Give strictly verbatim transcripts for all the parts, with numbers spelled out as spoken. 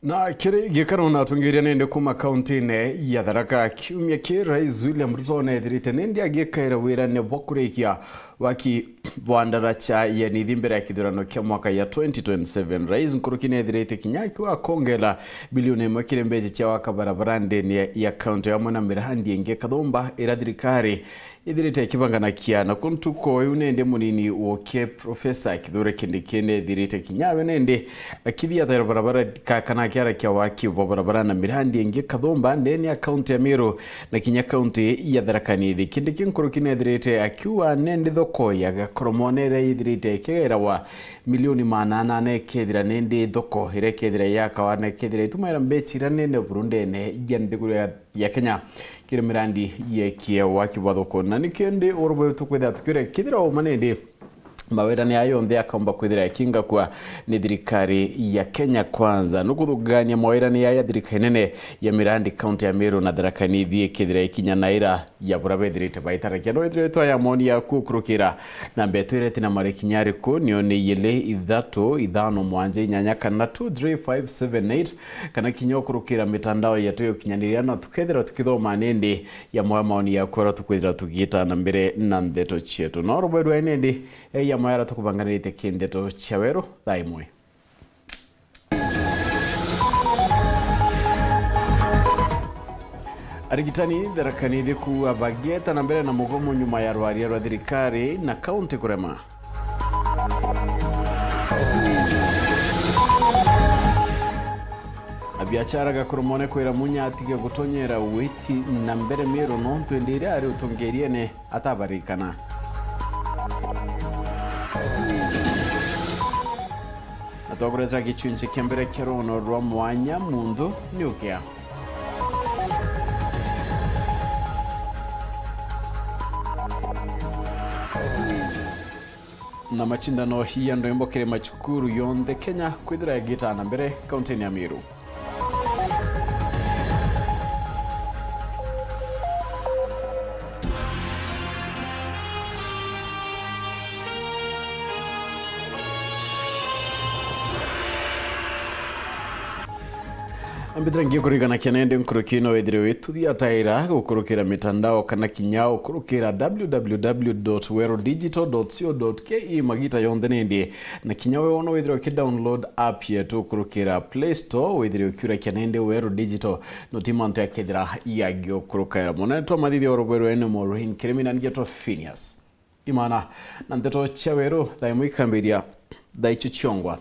Na kiri gikaro na atongeria nende kuma kauntine ya Tharaka, kiumia ki Rais William Ruto nethirite nindi agikaira wirane bwa kurikia waki bwa ndaraca ya Nithi mbere ya kithurano kia mwaka ya twenty twenty-seven. Rais nkuruki nethirite kinya akiwa akongela bilioni imwe kiri mbeca cia waka barabara ndene ya, ya kaunti amwe na mirandi ingi kathumba ira thirikari ithirite ikibanganakia. Na ku ntuku iu nindi munini woke Professor Kithure Kindiki nethirite kinya we nindi akithiathaira barabara ka-, kana akiarakia waki bwa barabara na mirandi ingi kathumba ndene ya kaunti ya Meru na kinya kaunti ya Tharaka Nithi. Kindiki nkuruki nethirite akiuga nindi thoko ya Gakoromone iria ithirite ikigairagwa milioni maana anana ikethira nindi thoko iria ikethira yakawa na ikethira itumaira mbeca iria nene buru ndene ya nthiguru ya ya Kenya kiri mirandi yekie waki bwa thoko. Na nikio ndi urubwe tukwithira tukiuria kithira uma nindi mawirane aya yonthe akaumba kwithira yakingakua ni thirikari ya Kenya Kwanza. Nukuthugania mawirane aya ya thirikari nene ya mirandi kaunti ya Meru na Tharaka Nithi ikithira ikinya na ira ya bura bethirite baitarakia. No ithire itwa ya moni yaku ukurukira na mbetu ireti na mari kinya ariku nio ni yili ithatu ithano mwanja inyanya kana two three five seven eight. Kana kinya ukurukira mitandao yetu ya ukinyaniria, na tukethira tukithoma nindi ya moya maoni yaku aria tukwithira tugiita na mbere na ndeto cietu. No rubwe rwa nindi, eh, ya moya aria tukubanganirite ki ndeto cia weru, thaa imwe. Arigitani Tharaka Nithi kuuga bagieta na mbere na mugomo nyuma ya rwaria rwa thirikari na kaunti kurema. Abiachara Gakoromone kwira Munya atige gutonyera witi na mbere Meru nontu indi iria ari utongeriene atabarikana. Na twakuretera gicunci kia mbere kia rugono rwa mwanya muntu ni ukia. Na macindano ya ndwimbo kiri macukuru yonthe Kenya kwithira yagitaa na mbere kauntini ya Meru. Ambithira ngikurigana kianende nkuruki no withire wituthiataira gukurukira mitandao kana kinya ukurukira w w w dot weru digital dot co dot k e magita yonthe nindi, na kinya we wono withire uki download app yetu ukurukira Play Store withire ukiura kianende Weru Digital, no ti mantu yakethira yagiukurukaira. Munene twa mathithia urubwe rwene Maureen Kirimi na ngetwa Phineas Imana, na ndeto cia weru thaa imwe ikambiria thaa icio ciongwa.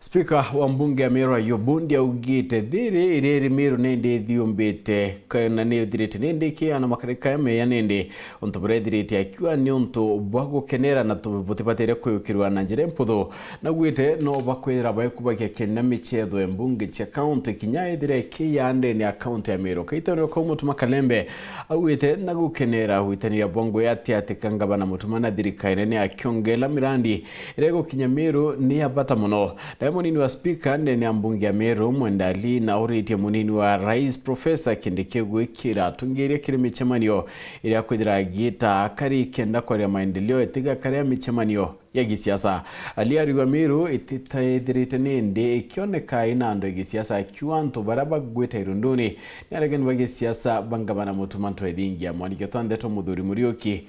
Spika wa mbunge ya Meru Ayub Bundi augite thiri iria iri Meru nindi ithiumbite kana ni ithirite nindi ikiana makarika ya meya nindi untu buria ithirite akiuga ni untu bwa gukenera na tu-, butibatire kuyukirwa na njira imputhu. Naugite no bakwithira baikubagia kenya michetho ya mbunge cia kaunti kinya ithire ikiya ndene ya kaunti ya Meru. Kaitano kau Mutuma Kalembe augite na gukenera gwitaniria bwa ngugi ati ati ka ngavana Mutuma na thirikari nene akiongela mirandi iria igukinya Meru ni ya bata muno. Nawe munini wa spika ndene ya mbunge ya Meru Mwenda Ali na uritie munini wa rais Professor Kindiki gwikira atungiria kiri micemanio iria kwithira agita akari kenda kwaria maendeleo itiga karia micemanio ya gisiasa. Ali ariuga Meru ititaithirite nindi ikioneka ina andu ya gisiasa akiuga antu baria bagwita irunduni ni aregani ba gisiasa ba ngavana Mutuma Ntwethingia. Mwaniki twa ndeto Muthuri Muriuki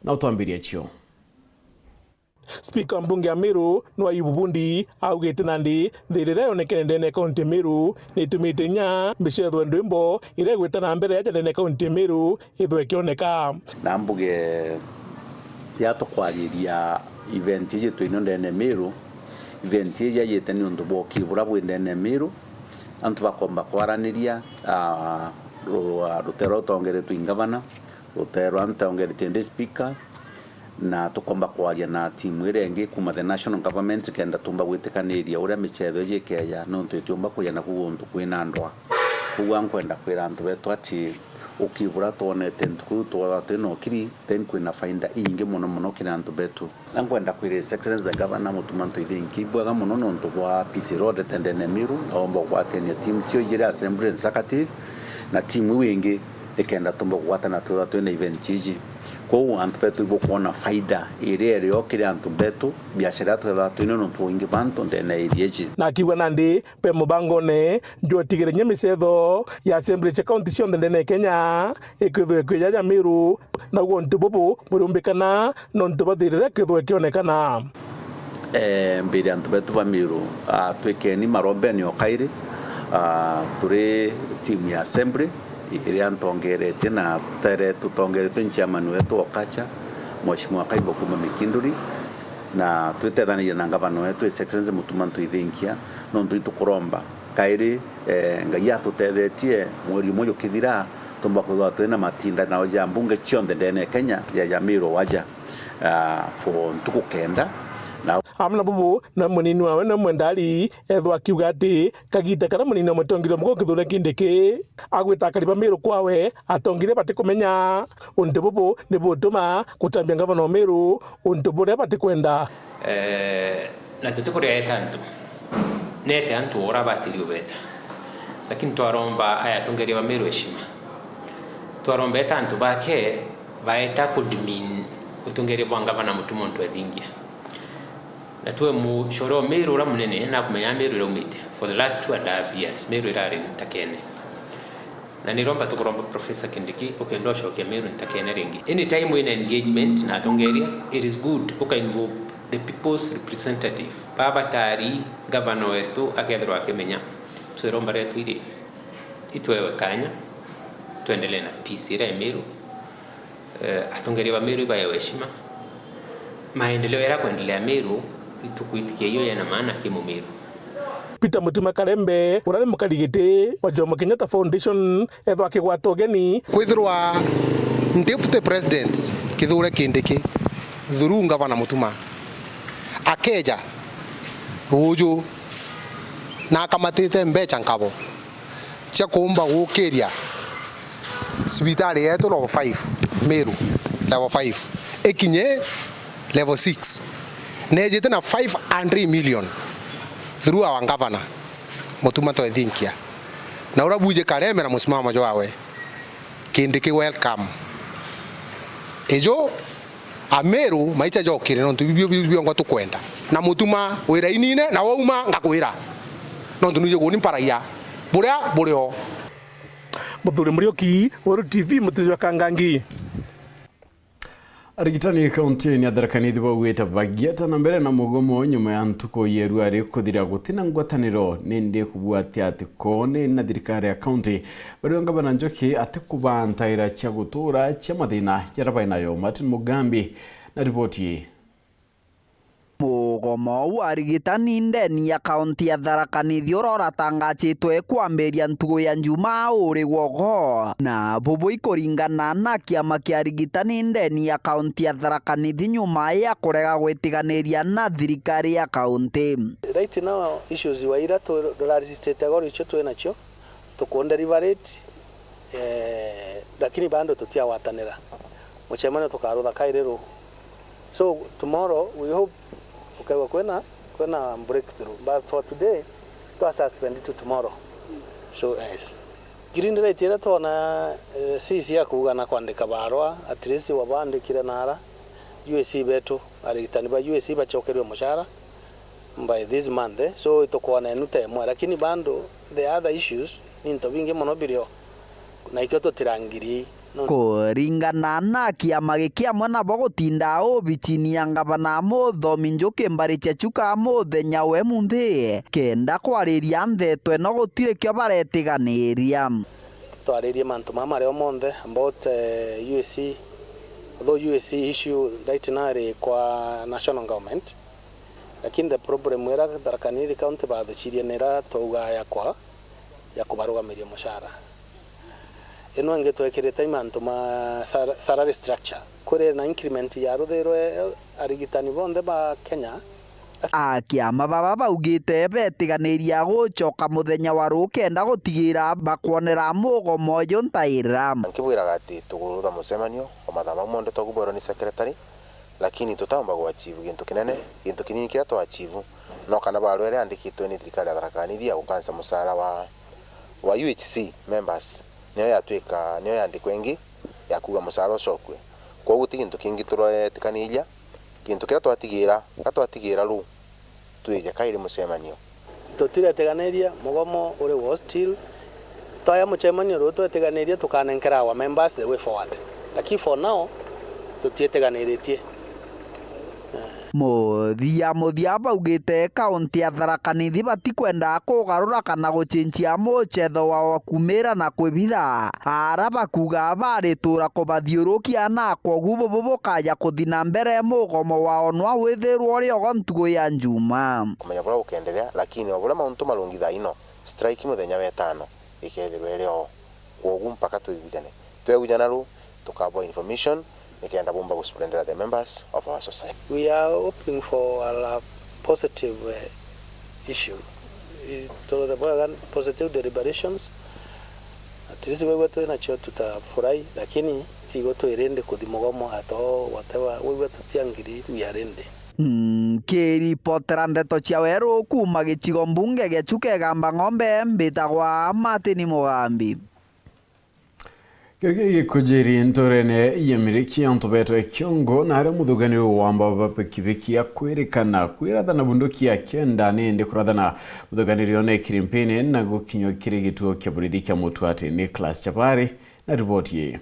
na utwambiria cio. Spika wa mbunge ya Meru no Ayubu Bundi augite nandi thiri iria yonekene ndene ya kaunti ya Meru ni itumite inya micetho ya ndwimbo iria igwita na mbere yaja ndene ya kaunti ya Meru ithwe ikioneka. Na mbuge ya tukwariria event iji twinio ndene Meru, event iji yajite ni untu bwa uki bura bwi ndene Meru, antu bakomba kwaraniria, ah, ru-, ah, rutero rutongeretwe i ngavana, rutero antongeretie ndi speaker, na tukomba kwaria na timu iria ingi kuma the national government kenda tumba gwitikaniria uria michetho iji ikeja, nontu itiumba kuja naku guntu kwina ndwa. Koguo nkwenda kwira antu betu ati ukibura twonete ntuku iu twona twina ukiri, then kwina faida iingi mono mono kiri antu betu. Na nkwenda kwira His Excellency the Governor Mutuma Ntwethingia ibwega mono nontu bwa P C Road tendene Meru, aomba gwatenia team cio ijiri Assembly Executive na team iu ingi nikenda tumba kugwatana twithirwa twina event iji. Kwou antu betu ibukwona faida iria irio kiri antu betu, biashara iria twithirwa twina nontu bwa wingi bwa antu ndene ya area iji. Na akiuga nandi be mubangone jwa utigiria kinya micetho ya assembly cia kaunti cionthe ndene ya Kenya ikwithirwa ikwija ja Meru, na untu bubu buriumbikana nontu bwa thirira ikwithirwa ikionekana. Eh, mbere antu betu ba Meru, ah, twikeni marombene o kairi, ah, turi timu ya assembly iria ntongeretie na tere tutongeretwe ni chairman wetu wa culture, Mheshimiwa Kaimbo kuuma Mikinduri, na twitethanirie na ngavana wetu His Excellency Mutuma M'Ethingia, nontu itukuromba kairi, eh, Ngai atutethetie mweri umwe jukithira, tumba kwithirwa twina matinda nao ja mbunge cionthe ndene ya Kenya ja, ja Meru waja, ah, for ntuku kenda. Na amwe na bubu na munini wawe na Mwendali ethwa akiuga ati kagita karia munini wa mutongeria mukuru Kithure Kindiki agwita akari ba Meru kwawe, atongeria batikumenya. Untu bubu ni butuma gutambia ngavana wa Meru untu buria batikwenda. Eh, na tutikuria eta antu. Nete antu ora batiri ubeta. Lakini twaromba aya atongeria ba Meru heshima. Twaromba eta antu bake baeta ku demean utongeria bwa ngavana Mutuma M'Ethingia. Na twe mucore o Meru uria munene nakumenya Meru iraumite. For the last two and a half years, Meru irari ntakene. Na niromba tukuromba Professor Kindiki ukenda ucokia Meru ntakene ringi. Anytime wina engagement na atongeria, it is good uka involve the people's representative. Baba batari gavana wetu akethirwa akimenya. So iromba rietu iri itwewe kanya, twendelee na peace iria i Meru. Eh, atongeria ba Meru ibaewe heshima. Maendeleo yaria kwendelea Meru, itukwitikia iyo yena maana ki Mumeru. Peter Mutuma Karembe, uria ni mukarigiti wa Jomo Kenyatta Foundation, ethwa akigwata ugeni. Kwithirwa Deputy President Kithure Kindiki, through Ngavana Mutuma, akeja uju na akamatite mbeca nkabo cia kuumba gukiria cibitari yetu level five, Meru level five, ikinye level six. Nejite na five hundred million through our governor, Mutuma M'Ethingia. Na uria bwiji Karembe na musimamo jwawe, Kindiki welcome. Ijo Ameru maicha jokire nontu bibio bibio biongo tukwenda. Na Mutuma wira inine na wauma ngakwira. Nontu nuje guni mparagia buria burio. Muthuri Muriuki, Weru T V, Mutiji wa Kangangi. Arigitani kaunti-ini ya Tharaka Nithi baugite bagieta na mbere na mugomo nyuma ya ntuku ya iruari kuthira gutina ngwataniro, nindi kubwatia ati koone na thirikari ya kaunti. Bario ngavana Njoki atikubaa ntaira cia gutura cia mathina jaria bai nayo. Martin Mugambi na riboti ii. Mugomo wa arigitani ndeni ya kaunti ya Tharaka Nithi uria uratangacitwe kwambiria ntugu ya Njumaa uri gwogo, na bubu ikuringana na kiama kia arigitani ndeni ya kaunti ya Tharaka Nithi nyuma ya kurega gwitiganiria na thirikari ya kaunti. Right now, issues wa ira tu-, turaresistete goro icio twi nacio, tuku deliberate, eh, lakini bado tutiagwatanira. Mucemanio tukarutha kairi ru. So tomorrow we hope ukaigua kwina, kwina breakthrough. But for today, twa suspend to tomorrow. So, yes. Green light iria twona, eh, C C ya kuuga na kwandika barua, at least wabandikire nara U A C betu, arigitani ba U A C bacokerwe mucara by this month, eh. So, itukwona enu ta imwe, lakini bado the other issues ni into bingi mono birio, na ikio tutirangiri. Kuringana na kiama giki amwe nabo gutinda obichini ya ngavana Muthomi Njuki Mbaricha Chuka muthenya we munthi, kenda kwariria ntheto ino gutiri kio baretiganiria. Twaririe mantu mama mario monthe about, eh, U A C, although U A C issue right now iri kwa national government, lakini the problem ira Tharaka Nithi County bathuchirie ni ira twauga ya kwa, ya kubarugamiria mucara. Ino ingi twekirite i mantu ma sal-, salary structure. Kuri na increment ya ruthirwe arigitani bonthe ba Kenya. Akiama baba baugite betiganiria gucoka muthenya wa rukenda gutigira bakwonera mugomo uyu ntaira. Nkibwiraga ati tugurutha mucemanio o mathaa mau monthe twakubwerwa ni secretary, lakini tutaumba gwachieve gintu kinene. Gintu kinini kiria twachieve no kana barua iria yandikitwe ni thirikari ya Tharaka Nithi ya gukansa mucara wa, wa U H C members Niyo yatwika, niyo yandikwa ingi ya kuuga mucara ucokue. Kwoguo ti gintu kingi turetikaniria, gintu kiria twatigira, ka twatigira ruu, twije kairi mucemanio. Tutireteganiria, mugomo uri wo still. Twaya mucemanio ruu tweteganirie, tukanenkera our members the way forward. Lakini for now, tutieteganiretie. Muthia muthia baugite kaunti ya Tharaka Nithi batikwenda kugarura kana gucenjia mucetho wao wa kumira na kwibitha, ara bakuga baritura kubathiurukia na kwogu bubu bukaja kuthi na mbere mugomo wao nwa withirwa uri ogo ntugu ya njuma. Kumenya buria gukenderea, lakini o buria mauntu marungi thaa ino, strike muthenya wa etano ikethirwa iri o. Kwogu mpaka twigujane. Twegujana ruu, tukabwa information, nikenda bumba gusplendera the members of our society. We are hoping for a positive, eh, issue. I-, to the positive deliberations. At least wigua twinacio tutafurahi, lakini tigo twirindi kuthi mugomo at all, whatever. Wigua tutiangiri, we are ready. Nkiripotera ndeto cia weru kuuma gicigo mbunge gia Chuka Igamba Ng'ombe, mbitagwa Martin Mugambi. Kiria gikujiri nturene ya Miriki, antu betwe Kiongo, na aria muthuganiri wa wamba ba pikipiki akwirikana kwirathana bunduki akienda nindi kurathana muthuganiri one kirimpini na gukinywa kiri gituo kia borithi kia Mutuati. Nicholas Chabari na riboti ii.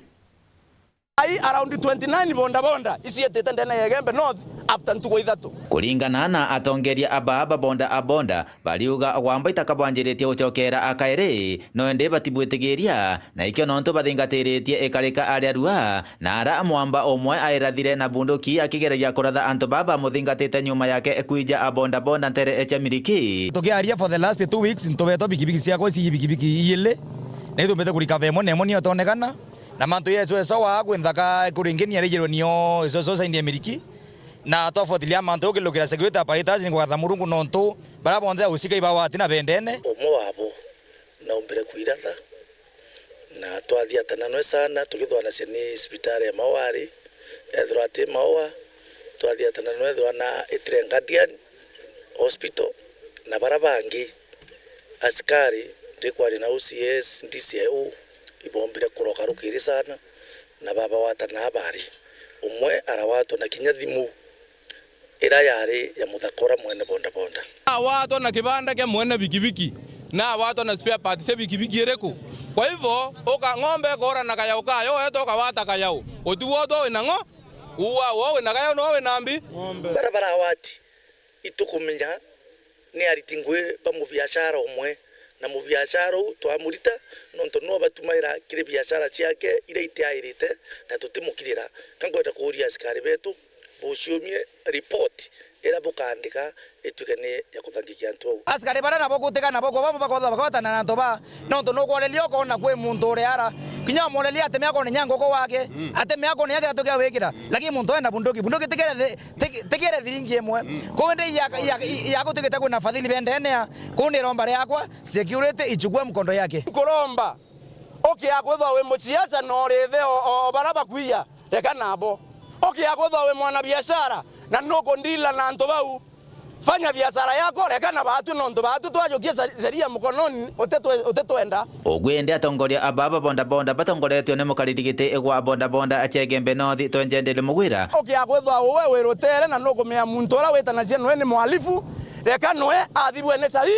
Ai around twenty-nine bodaboda icietite ndene ya Igembe North after ntuku ithatu. Kuringana na atongeria aba ba boda a boda, bariuga gwamba itakabwanjiritie gucokera akairi, no indi batibwitigiria, na ikio nontu bathingatiritie ikarika aria rua, na ara mwamba umwe airathire na bunduki akigereria kuratha antu baba bamuthingatite nyuma yake kwija a boda boda ntere cia Miriki. Tukiaria for the last two weeks, ntubetwa bikibiki ciakwa ici bikibiki iili, na ithumbite kurika vemo na imwe nio tonekana. Na mantu yesu esowa kwi nthaka kuringenia rijirwe nio isoso saindi ya Miriki. Na twafuatilia mantu ukilukira security apparatus ni kugatha Murungu nontu bara bonthe usika ibawa ati na bendene. Umwe wabo naumbire kwiratha, na twathiatana nwe sana, tukithwanacia ni cibitari ya Maua ari, ethirwa ati Maua, twathiatana nwe ethirwa na itire Guardian Hospital, na bara bangi. Asikari, ndikwaria na O C S, D C I O, ibombire kuroka rukiri sana, na babawata na abari. Umwe arawatwa na kinya thimu ira yari ya muthaka ura mwene bodaboda. Awatwa na kibanda kia mwene bikibiki, na awatwa na spare parts cia bikibiki iriku? Kwa hivyo, uka ng'ombe ikoora na kayau kayo, weta ukawata kayau. Utigwa utwa wina ng'o-, uwa wo wina kayau no wina mbi? Ng'ombe. Bara barawati, itukumenya ni ariti ngui ba mubiashara umwe, na mubiashara uu twamurita nontu nio batumaira kiri biashara ciake iria itiairite, na tutimukirira. Ka nkwenda kuuria asikari betu, buciumie report iria bukaandika ituike ni ya kuthangikia antu au. Asikari baria nabo gutika nabo kwa babo bakotha bakotana na antu ba, nontu nukworeria ukoona kwi muntu uri ara, kinya umworeria atemea kone nya nguku wake, atemea kone nya kiratu kia wikira, lakini muntu ena bunduki, bunduki tikere thi-, Tiki-, tikire thiringi imwe. Kuu ndi ya, ya, ya gutigite kwina fadhili bendenea. Kuu ni romba riakwa, security ichukue mkondo yake. Nkuromba, ukia kwithwa wi musiasa na urithe o, o, o bara bakwiya, reka nabo. Ukia kwithwa wi mwanabiashara na nukundila na antu bau, fanya biashara yako, reka na batu, nontu batu twajukia sa-, sheria mkononi, utitwe-, utitwenda. Ugwende atongoria aba ba bodaboda batongoretwe ni mukariri giti gwa bodaboda Chege Mbenoothi Twenjendele Mugwira. Ukia kwithwa uwe wirutere na nukumea muntu uria witanacia nwe ni mwalifu, reka nwe athirwe ni cai,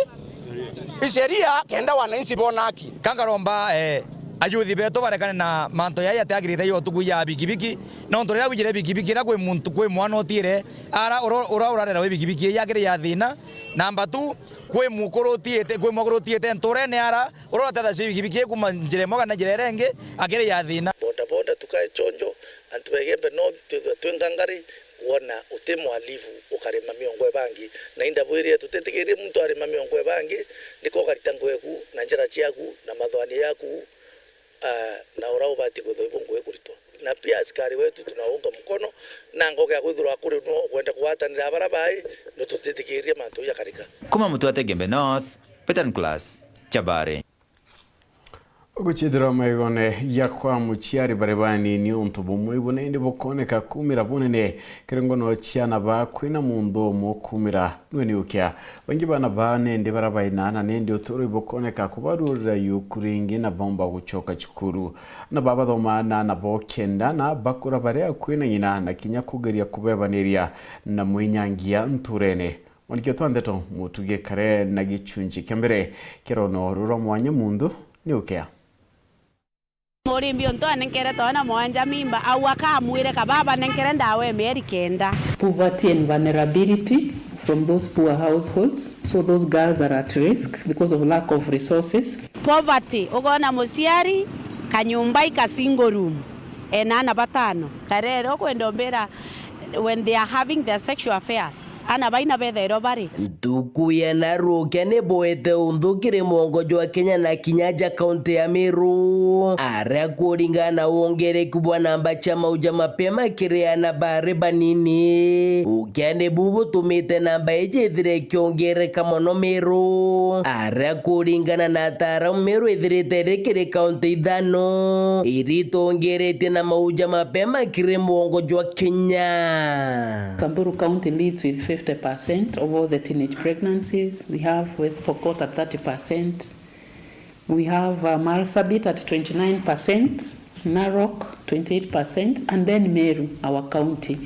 isheria kenda wananchi bona haki. Kangaromba, eh, ayuthi betu barekane na mantu yai atiagirite yo tuku ya bikibiki, nontu riria wijire bikibiki iria kwi muntu, kwi mwana utire, ara ura, ura urarera wi bikibiki ii akiri ya thina, namba tu, kwi mukuru utiite, kwi mwakuru utiite nturene ara, uria uratethagia bikibiki ii kuuma njira imwe kana njira iria ingi, akiri ya thina. Bodaboda tukae chonjo, antu ba Igembe North twithwa twi ngangari, kwona uti mwalifu ukarima miongo e bangi. Na indabwirie tutitikirie muntu arima miongo e bangi, nika ukarita nguo eku na njara ciaku na mathwani yaku, ah, na uria ubati kwithwa ibu nguo ikuritwa. Na pia asikari wetu tunaunga mkono, na ngoke ya kwithirwa kuri no ukwenda kugwatanira bara bai, no tutitikirie mantu jakarika. Kuma Mutuate Igembe North, Peter Nicholas, Chabari. Guchithirwa maigone ya kwa muciari bari banini untu bumwe ibu nindi bukoneka kumira bunene kiri ngono ciana ba kwina muntu umwe kumira nwe niukia. Baingi bana ba nindi bara bainana nindi uturo ibukoneka kubarurira yuku ringi na bomba gucoka cukuru. Na babathoma na na bokenda na bakura bari akwi na nyina na kinya kugeria kubebaniria na mwinyangia nturene. Mwanikio twa ndeto mutugie kare na gichunji kia mbere kia rono rura mwanya muntu niukia. Murimbi untu anenkere twana mwanja mimba, au akamwire kababa nenkere ndawa ya mieri kenda. Poverty and vulnerability from those poor households, so those girls are at risk because of lack of resources. Poverty, ugona muciari, kanyumba ika single room, ena ana batano. Karere ukwenda umbira when they are having their sexual affairs, ana baina bethairwa bari. Ntuku ya narukia ni boete unthu kiri mwongo jwa Kenya na kinya ja kaunti ya Meru, aria kuringana na wongereku bwa namba cia mauja mapema kiri ana bari banini. Ukia ni bu butumite namba iji ithire ikiongereka mono Meru, aria kuringana na ataaramu Meru ithirite iri kiri kaunti ithano iritongeretie na mauja mapema kiri mwongo jwa Kenya. Samburu County leads with fifty percent of all the teenage pregnancies. We have West Pokot at thirty percent. We have, uh, Marsabit at twenty-nine percent, Narok twenty-eight percent, and then Meru, our county,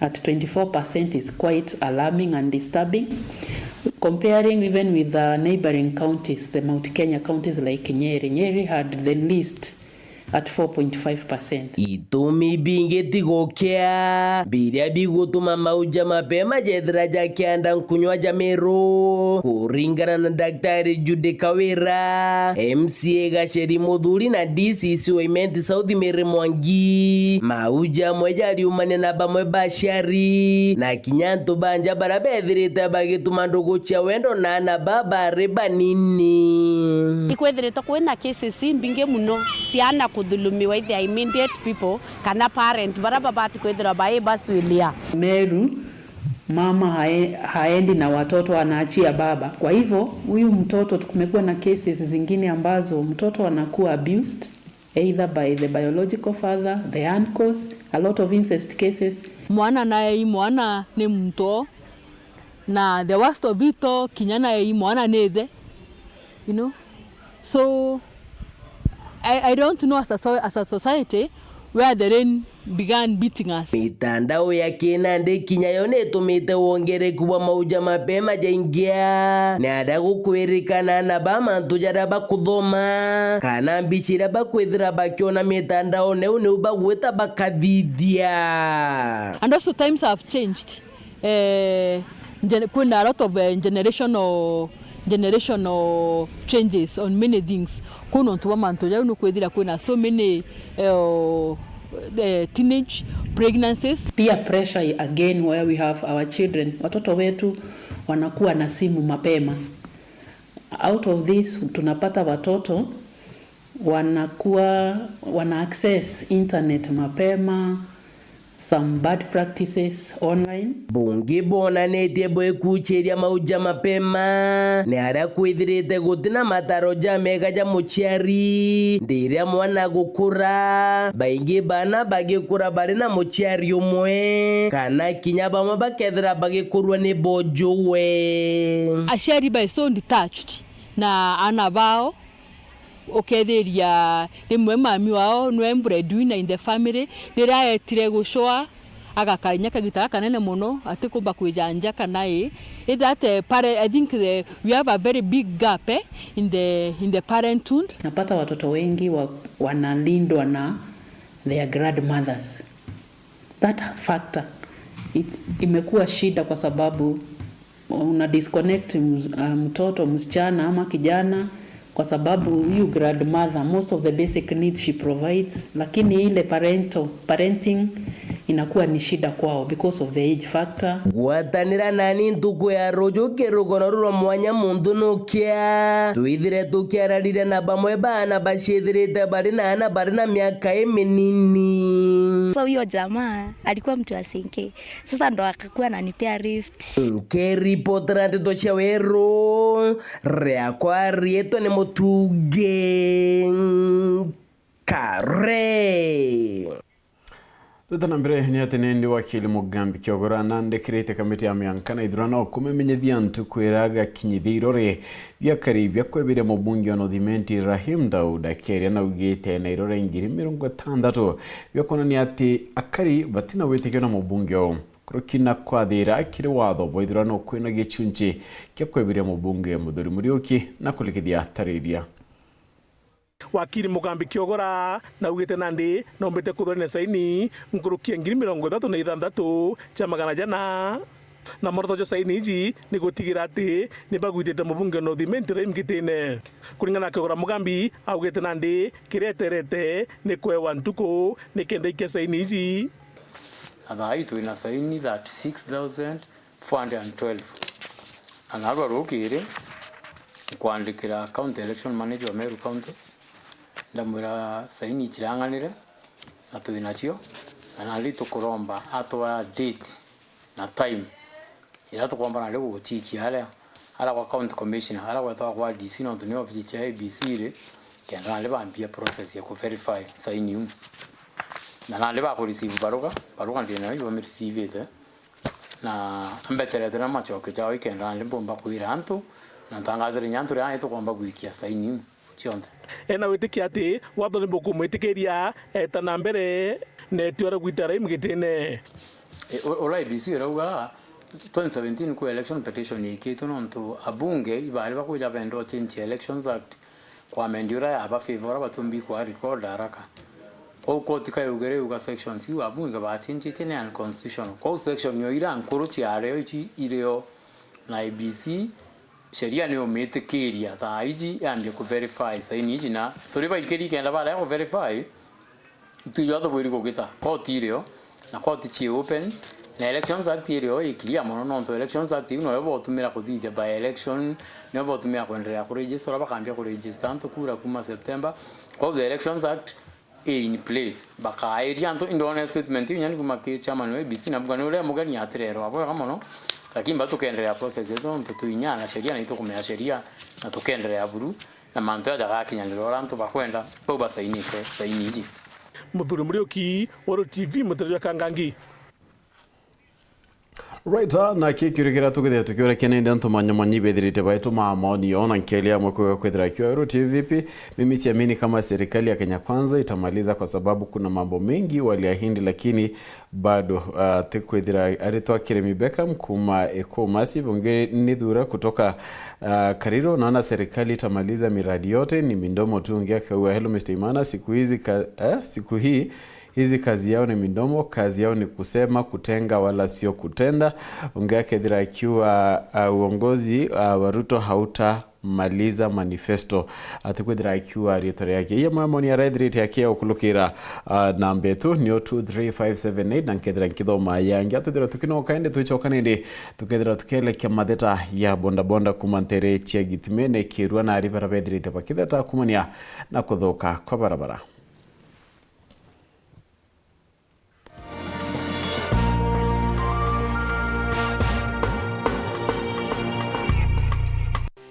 at twenty-four percent is quite alarming and disturbing. Comparing even with the neighboring counties, the Mount Kenya counties like Nyeri, Nyeri had the least at four point five percent. Itumi bingi tigokia biria bigutuma mauja mapema jethira jakianda nkunywa ja Meru. Kuringana na Daktari Judy Kawira, M C A Gacheri Muthuri na D C C wa Imenti South Mary Mwangi, mauja amwe jariumania na bamwe baciari na kinya antu banja baria bethirite bagituma ndugu cia wendo na ana baba bari banini. Ikwithirite kwina cases imbingi muno ciana kuthulumiwa i their immediate people kana parent baria babati kwithirwa bai basuilia. Meru, mama hae-, haendi na watoto, anaachia baba. Kwa hivyo, huyu mtoto, kumekuwa na cases zingine ambazo mtoto anakuwa abused either by the biological father, the uncles, a lot of incest cases. Mwana nae i mwana ni muntu, na the worst of it all, kinya nae i mwana ni ithe, you know. So, I, I don't know as a so-, as a society where the rain began beating us. Mitandao ya kinandi kinya yo nitumite wongereku bwa mauja mapema jaingia, ni aria gukwirikana na ba mantu jaria bakuthoma, kana mbica iria bakwithira bakiona mitandaone, u niu bagwita bakathithia. And also times have changed. Eh, gen-, kwina a lot of, eh, generational, generational changes on many things. Kwina untu bwa mantu jau nukwithira kwina so many, eh, eh, teenage pregnancies. Peer pressure again, where we have our children, watoto wetu wanakuwa na simu mapema. Out of this, tunapata watoto wanakuwa, wana access internet mapema, some bad practices online. Bungi bonanitie bwikuchiria mauja mapema ni aria kwithirite gutina mataro jamega ja muciari ndiria mwana gukura. Baingi bana bagikura bari na muciari umwe, kana kinya bamwe bakethira bagikurwa ni bojuwe. Aciari bai so detached na ana bao. Ukethiria rimwe mami wao nwe breadwinner in the family, riria etire gucwa, agakara inya kagita gakanene mono, atikumba kwija nja kana i. Either at, eh, pare-, I think the, we have a very big gap, eh, in the, in the parenthood. Napata watoto wengi wa-, wanalindwa na their grandmothers. That factor i-, imekuwa shida kwa sababu una disconnect ms-, ah, mtoto msichana ama kijana kwa sababu huyu grandmother, most of the basic needs she provides, lakini ile parental, parenting inakuwa ni shida kwao because of the age factor. Gwatanira nani ntuku ya ruju kirugono rurwa mwanya muntu nukia. Twithire tukiararire na bamwe baana baciithirite bari na ana bari na miaka iminini. Huyo jamaa alikuwa mtu wa Senke. Sasa ndo akakuwa ananipea lift. Nkiripotera ndeto cia weru, riakwa riitwa ni Mutungi Kare. Teta na mbere ni ati ni ndi wakili Mugambi Kiogora na ndikirite kamiti ya mianka na ithurano kumemenyithia antu kwira gakinyithia irore bia kari bia kwebiria mubunge wa North Imenti Rahim Daud Keria naugite na irore ngiri mirongo itandatu bia kuonania ati akari batina witikio na mubunge uu. Kuruki na kwathira kiri watho bwa ithurano kwina gichunchi kia kwebiria mubunge Muthuri Muriuki na kurikithia atariria. Wakili Mugambi Kiogora naugite nandi nombite kwithirwa na saini nkuruki ya ngiri mirongo ithatu na ithanthatu cia magana jana na moroto jwa saini iji ni gutigira ati ni bagwitite mubunge North Imenti Rahim gitine. Kuringana na Kiogora, Mugambi augite nandi kiria eterete ni kwewa ntuku nikenda ikia saini iji. Na thaa ii twina saini thirty six thousand four hundred and twelve. Na narua rukiri nkwandikira County Election Manager wa Meru County, ndamwira saini icirang'anire na twi nacio, na nandi tukuromba atwaa date na time iria tukomba nandi guchikia aria, aria kwa County Commissioner, aria gwetagwa kwa D C, nontu ni obici cia A B C iri, kenda nandi bambia process ya ku verify saini iu. Na nandi baku receive baruga, baruga ndi nayo ibo mi receive-ite. Na mbeterete na macokio jao ikenda nandi mbumba kwira antu, na ntangazire inya antu riria nandi tukomba gwikia saini iu cionthe. Ena witikia ati watho ni bukumwitikiria eta na mbere na itua ria gwita Rahim gitine. E, u-, ura A B C irauga twenty seventeen kwi election petition ikitwe nontu abunge ibari bakwija benda change Elections Act kwa amend ura yaba favor ura batumbi kwa record haraka. Kwou koti kayaugire yuga sections iu abunge bachinjitie ni unconstitutional. Kwou section yo ira nkuru ciario ici irio na A B C, sheria ni umitikiria thaa iji yambie ku verify saini iji, na turi baikiri kenda barega ku verify, itwi jwa tubwiri kugita koti irio, na koti ci open, na Elections Act irio i clear mono, nontu Elections Act iu noyo botumira kuthithia by election, niyo botumira kwenderea ku register, bakambia ku register antu kura kuma September. Kwou the Elections Act i in place. Bakairia antu, indona statement iu nyani kuma ki chairman wa A B C, na buga ni uria mugeni atirerwa bwega mono, lakini ba tukenderea process yetu, nontu twi inya na sheria, na itukumenya sheria, na tukenderea buru, na mantu jaja gakinyanirwa uria antu bakwenda, bau basainite saini iji. Muthuri Muriuki, Weru T V, Mutere jwa Kangangi. Right, ah, na ki kiuria kiria tukithia tukiuria kia nindi antu manyamanyi bethirite baituma maoni yao na nkeli amwe kwega kwithira kiwa Weru T V vipi? Mimi siamini kama serikali ya Kenya Kwanza itamaliza kwa sababu kuna mambo mengi waliahidi lakini bado, ah, ti kwithira ari twakire Mibeka mkuma Ekomasi bunge ni thura kutoka, ah, Kariro. Naona serikali itamaliza miradi yote, ni midomo tu. Ungi akauga, "Hello Mister Imana, siku hizi ka, eh, siku hii hizi kazi yao ni midomo, kazi yao ni kusema, kutenga wala sio kutenda." Ungi akethira akiwa, uh, uongozi, uh, wa Ruto hautamaliza manifesto. Atikwithira akiwa riitwa riake. Iya mwa maoni araithirite akia ukulukira, uh, namba etu ni o two three five seven eight, na nkethira nkithoma yangi. Atwithira tukinoka indi twichoka nindi, tukethira tukelekia matheta ya bondabonda kuma ntere cia Gitimene, Kirua na ari bara bethirite bakitheta kumania na kuthuka kwa barabara.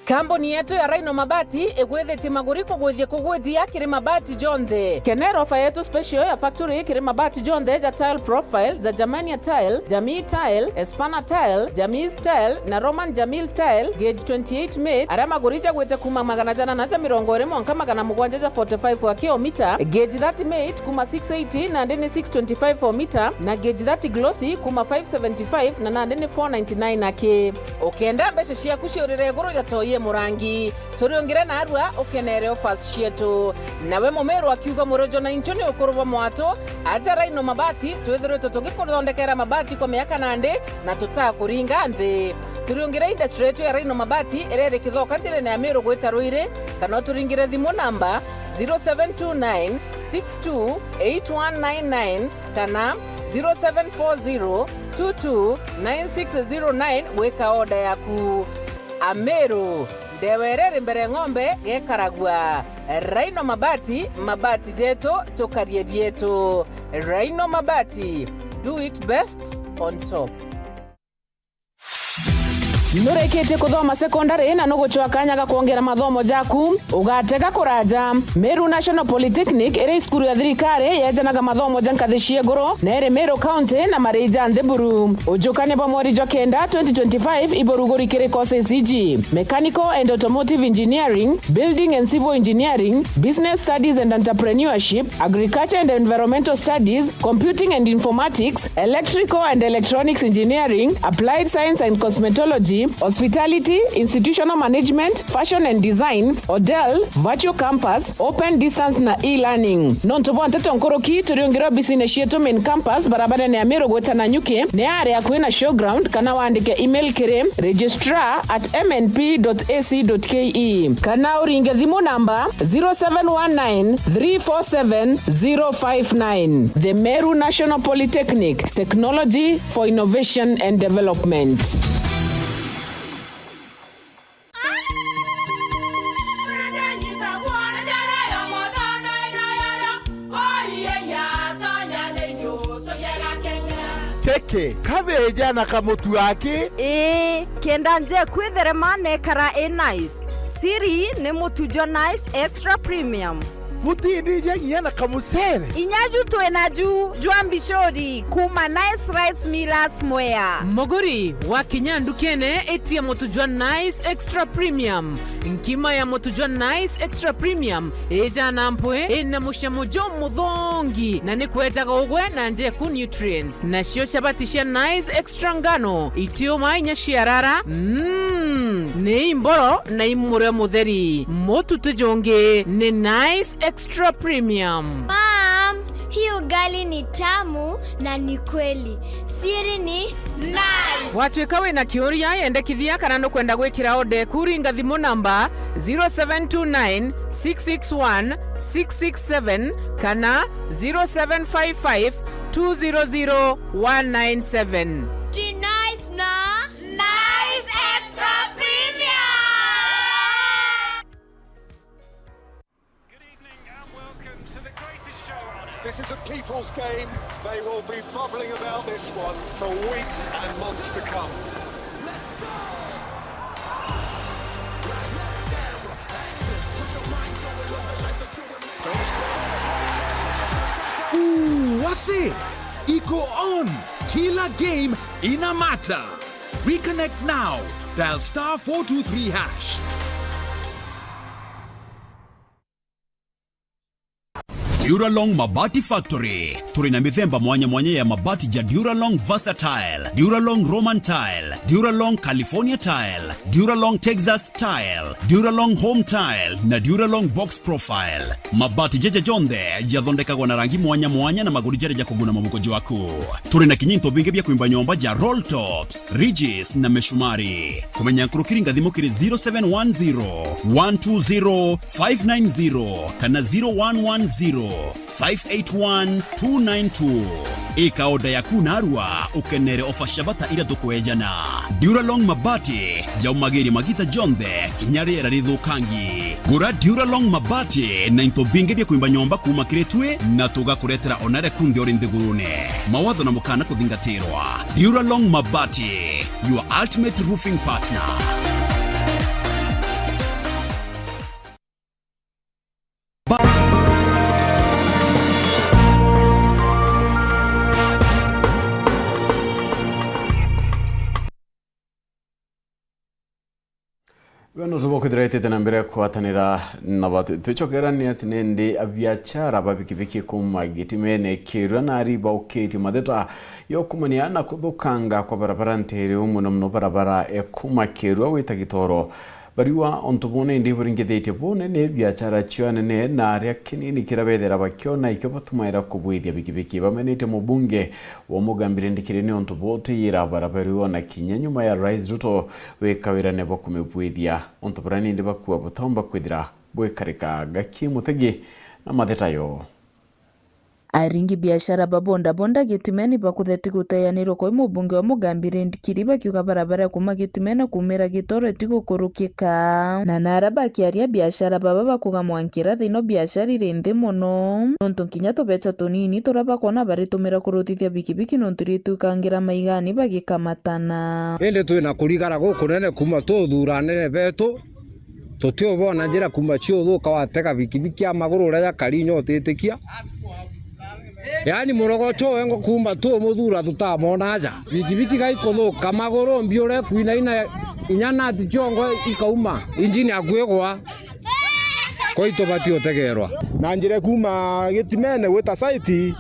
Kambuni yetu ya Rhino Mabati igwithitie maguri kugwithia kugwithia kiri mabati jonthe. Kenera ofa yetu special ya factory kiri mabati jonthe ja tile profile, ja Germania tile, Jamii tile, Espana tile, Jamii tile na Roman Jamil tile, gauge twenty-eight mate, aria maguri jagwite kuma magana jana na ja mirongo iri mwanka magana mugwanja ja forty-five aki o mita, gauge thirty mate kuma six eighty nandi ni six twenty-five o mita, na gauge thirty glossy kuma five seventy-five na nandi ni four ninety-nine aki. Ukenda mbeca ciaku ciurire iguru ja toi e murangi, turiungire narua ukenere offers cietu. Nawe mumiru akiuga murojo na inchu ni ukuru bwa mwatu, aja Rhino Mabati, twithiritwe tugikuthondekera mabati kwa miaka nandi na tutakuringa nthi. Turiungire industry yetu ya Rhino Mabati iria iri Kithoka njirene ya Miru gwita Ruiri, kana uturingire thimu namba zero seven two nine six two eight one nine nine kana zero seven four zero two two nine six zero nine gwika order yaku. Ameru, ndewa iria iri mbere ng'ombe gekaragua. Rhino Mabati, mabati jetu, tukarie bietu. Rhino Mabati, do it best on top. Nurikitie kuthoma sekondari na nugucwa kanya ga kwongera mathomo jaku? Ugatega kuraja. Meru National Polytechnic iri cukuru ya thirikari yejanaga mathomo ja nkathi cia iguru na iri Meru County na mari ja nthi buru. Ujukania bwa mweri jwa kenda twenty twenty-five iburuguri kiri courses iji: Mechanical and Automotive Engineering, Building and Civil Engineering, Business Studies and Entrepreneurship, Agriculture and Environmental Studies, Computing and Informatics, Electrical and Electronics Engineering, Applied Science and Cosmetology, Hospitality, Institutional Management, Fashion and Design, Hotel, Virtual Campus, Open Distance na E-Learning. Nontu bwa nteto nkuruki, turiungire obisine cietu Main Campus, barabarene ya Meru gwita Nanyuki, ni aria akui na Showground, kana wandike email kiri registrar at M N P dot A C dot K E, kana uringe thimu namba zero seven one nine three four seven zero five nine. The Meru National Polytechnic, technology for innovation and development. Keke, kabeja na kamutu aki? Ii, kenda nje kwitherema nekara i nice. Siri ni mutu jwa Nice Extra Premium. Butindije nginya na kamucere? Inya ju twina ju jwa mbicuri kuma Nice Rice Millers Mwea. Muguri, wakinya ndukene, itia mutu jwa Nice Extra Premium. Nkima ya mutu jwa Nice Extra Premium ijana mpwi, ina mucamo jumuthongi, na ni kwejaga ugwe na njeku nutrients. Nacio chabati cia Nice Extra ngano, itiuma inya ciarara, mm, ni imboro na imurio mutheri. Mutu ti jungi, ni Nice Extra Premium. Mom, hii ugali ni tamu na ni kweli. Siri ni Nice. Watuika wina kiuria, yendekithia kana nukwenda gwikira order eku, ringa thimu namba zero seven two nine six six one six six seven kana zero seven five five two zero zero one nine seven. Ji Nice na Nice Extra Premium. Good evening and welcome to the greatest show on earth. This is a people's game. They will be bubbling about this one for weeks and months to come. Ooh, what's it? Iko on. Kila game ina matter. Reconnect now. Dial star four two three hash. Duralong Mabati Factory. Turi na mithemba mwanya mwanya ya mabati ja Duralong Versatile, Duralong Roman Tile, Duralong California Tile, Duralong Texas Tile, Duralong Home Tile na Duralong Box Profile. Mabati jaja jonthe jathondekagwa na rangi mwanya mwanya na maguri jaria jakuguna mubuko jwaku. Turi na kinya into bingi bia kwimba nyomba ja roll tops, ridges na mishumari. Kumenya nkuruki, ringa thimu kiri zero seven one zero, one two zero, five nine zero kana zero one one zero, five eight one, two nine two. Ika order yaku narua, ukenere ofa cia bata iria tukwejana. Duralong Mabati, jaumagiria magita jonthe, kinya riera rithukangi. Gura Duralong Mabati na into bingi bia kwimba nyomba kuuma kiri twi, na tugakuretera ona riria kunthe uri nthigurune. Mawatho na mukana kuthingatirwa. Duralong Mabati, your ultimate roofing partner. Wendo tubo kwithira itite na mbere kwatanira na batu. Twicokerania ati nindi abiachara ba bikibiki kuma gitimene kirua na ari baukitie matheta yo kumania na kuthukanga kwa barabara ntere, muno muno barabara e kuma kirua gwita Gitoro. Bariwa ontu bune indi buringithitie bunene biachara cio anene na aria kinini kiria bethira bakiona ikio batumaira kubwithia bikibiki. Bamenete mubunge wa Mugambire Ndikiri ni ontu butiyira barabara io na kinya nyuma ya Rais Ruto wikawirane bwa kumibwithia. Ontu buria nindi bakua butomba kwithira bwikarika. Gaki Mutegi na matheta yo. Aringi biashara ba bodaboda Gitimeni bakutheti guteyanirwa kwi mubunge wa Mugambi Rindikiri bakiuga barabara ya kuuma Gitimeni kuumira Gitoro itigukurukika. Na nara bakiaria biashara baba bakuga mwankira thina biashara iri nthi mono, nontu kinya tubecha tunini turia bakona baritumira kuruthithia bikibiki nontu ritukangira maigani bagikamatana. Indi twina kurigara gukunene kuuma tuthura anene betu, tutiubona njira kuuma ciuthuka watega bikibiki ya maguru uria jakari inya utitikia. Yaani murogocho wengo kuuma tumuthura tutamona aja. Bikibiki gaikuthuka maguru mbiure kuinaina inya nati ciongo ikauma. Injini akuigwa. Kwaitu bati utegerwa. Na njira kuuma Gitimene gwita site,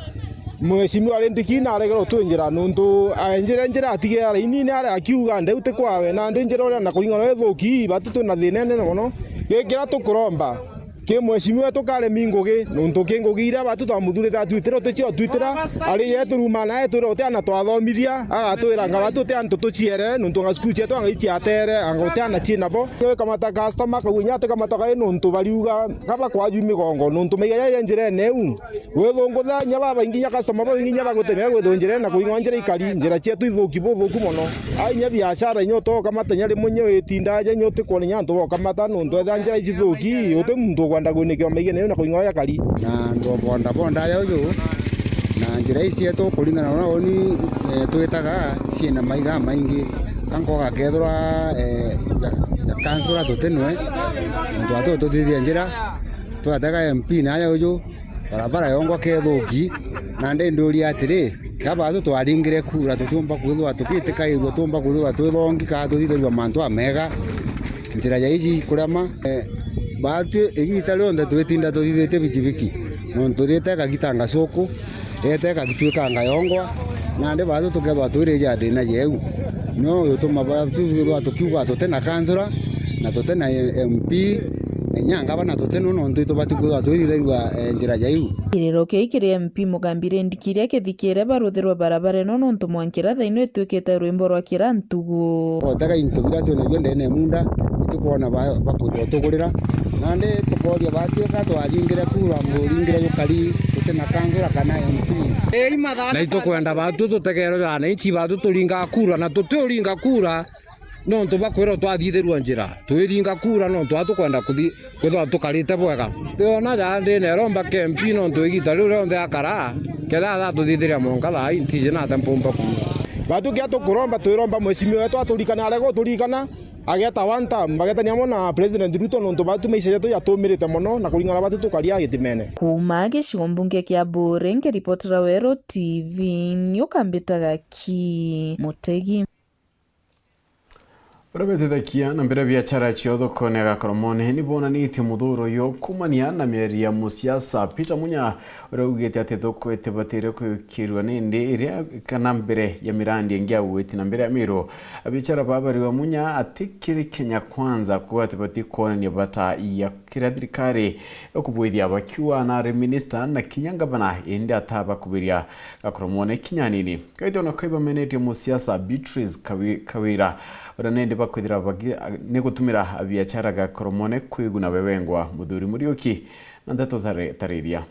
Mheshimiwa Rindikiri naregere utwinjira nontu aenjire njira atigire arainini aria akiuga ndeu ti kwawe, nandi njira uria na kuringana na ithuki, batu twina thina inene mono. Gikira tukuromba ki mheshimiwa tukare mi ngugi, nontu ki ngugi iria batu twamuthurite atwitire uticio atwitira, ari yetu ruma nae twira utiana twathomithia, agatwira anga batu uti antu tuciere, nontu anga cukuru cietu anga iciatere, anga utiana ciinabo. Kamata customer, akauga inya ati kamata kai nontu bariuga, gaba kwaju migongo, nontu maiga jaja njirene iu. Withungutha inya babaingi, inya customer babaingi, inya bagutemea kwithwa njirene na kuing'wa njira ikari, njira cietu ithuki buthuku mono. A inya biashara inya utokamata inya rimwe inya witinda aja inya utikwona inya antu bokamata nontu etha njira ici thuki, uti muntu ukwenda kwinikiwa maigene iu na kuing'wa jakari. Na antu a bodaboda aja uju, na njira ici cietu kuringana na uria uni, eh, twitaga, ciina maiga maingi. Ka nkoga kethirwa, eh, ja, ja kansura tutinwe, nontu atu tuthithia njira, twatega M P naja uju, barabara yongwa kethuki, na ndi nduria atiri, ka batu twaringire kura, tutiumba kwithirwa tukitikairua, tuumba kwithirwa twithongi, ka tuthithirua mantu amega, njira ja iji kurema. Eh, batu igita rionthe twitinda tuthithitie bikibiki, nontu rite kagitanga cuku, ete kagitwikanga yongwa, nandi batu tukethwa twirija thina jeu. No yutuma batu twithirwa tukiuga tutina kansura, na tutina M P, na inya ngavana tutinwe, nontu itubati kwithirwa twithithirua, eh, njira jaiu. Kiriro kiu kiri M P Mugambi Rindikiri akithikire baruthirwa barabara ino, nontu mwankira thaino itwikite rwimbo rwa kira ntugu. Otega into biria twinabio ndene ya munda, itikwona ba-, bakwithirwa tugurira. Nandi tukoria batwika twaringire kura, muringire jukari, tutina kansura kana M P. Na itukwenda batu tutegerwe wananchi batu turinga kura, na tutiuringa kura, nontu bakwirwa twathithirua njira, twiringa kura nontu a tukwenda kuthi-, kwithirwa tukarite bwega. Tiona ja ndine romba K M P nontu igita riu rionthe akara, kethira atatuthithiria mwanka thaa ii ntiji nate mpumba kuuga. Batu kia tukuromba, twiromba mheshimiwa wetu aturikane, arega uturikana, ageta one term, bagetania amo na President Ruto nontu batu maisha jetu jatumirite mono na kuringana batu tukaria gitimene. Kuuma gicigo mbunge kia Buuri, nkiripotera Weru T V, ni ukambitaga ki Mutegi. Baria betithagia na mbere biachara ciao thokone ya Gakoromone ni bonanitie muthuro uyu kumania na miario ya musiasa Peter Munya, uria augite ati thoko itibatire kuyukirua nindi iria kana mbere ya mirandi ingi ya ugwiti na mbere ya Miru. Abiachara baba bariwa Munya ati kiri Kenya Kwanza kuuga ati batikwonania bata ya kiria thirikari ikubwithia, bakiuga nari minista na kinya ngavana, indi atabakubiria Gakoromone kinya nini. Kaita ona kai bamenetie musiasa Beatrice Kawi-, Kawira, uria nindi bakwithira bagi-, ni gutumira abiachara Gakoromone kwiguna bewengwa. Muthuri Muriuki na ndeto tare-, tariria.